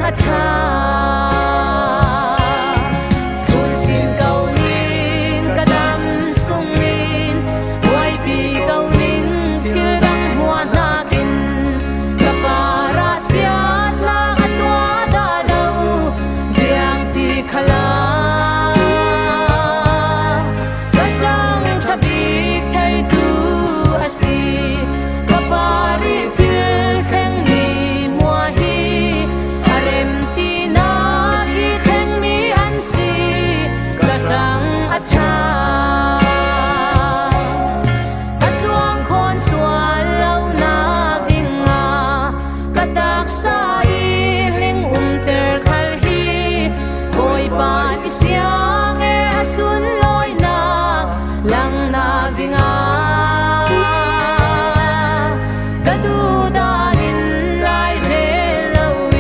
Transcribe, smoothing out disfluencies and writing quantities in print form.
a ṭha. Phun sin ko ning ka dam sungin buaipi ko ning thil dang hua nakin ka para siatnak a tuah dah lo ziang ti khala ka hrang ṭha bik theitu a si ka pari thil thlengmi mua hi a rem tinak hi thlengmi an si ka hrang a ṭha ka tluang khawn sual lo nak dingah ka taksa i hling umter khal hi Bawipa ni siang e a sunlawinak langnak dingah.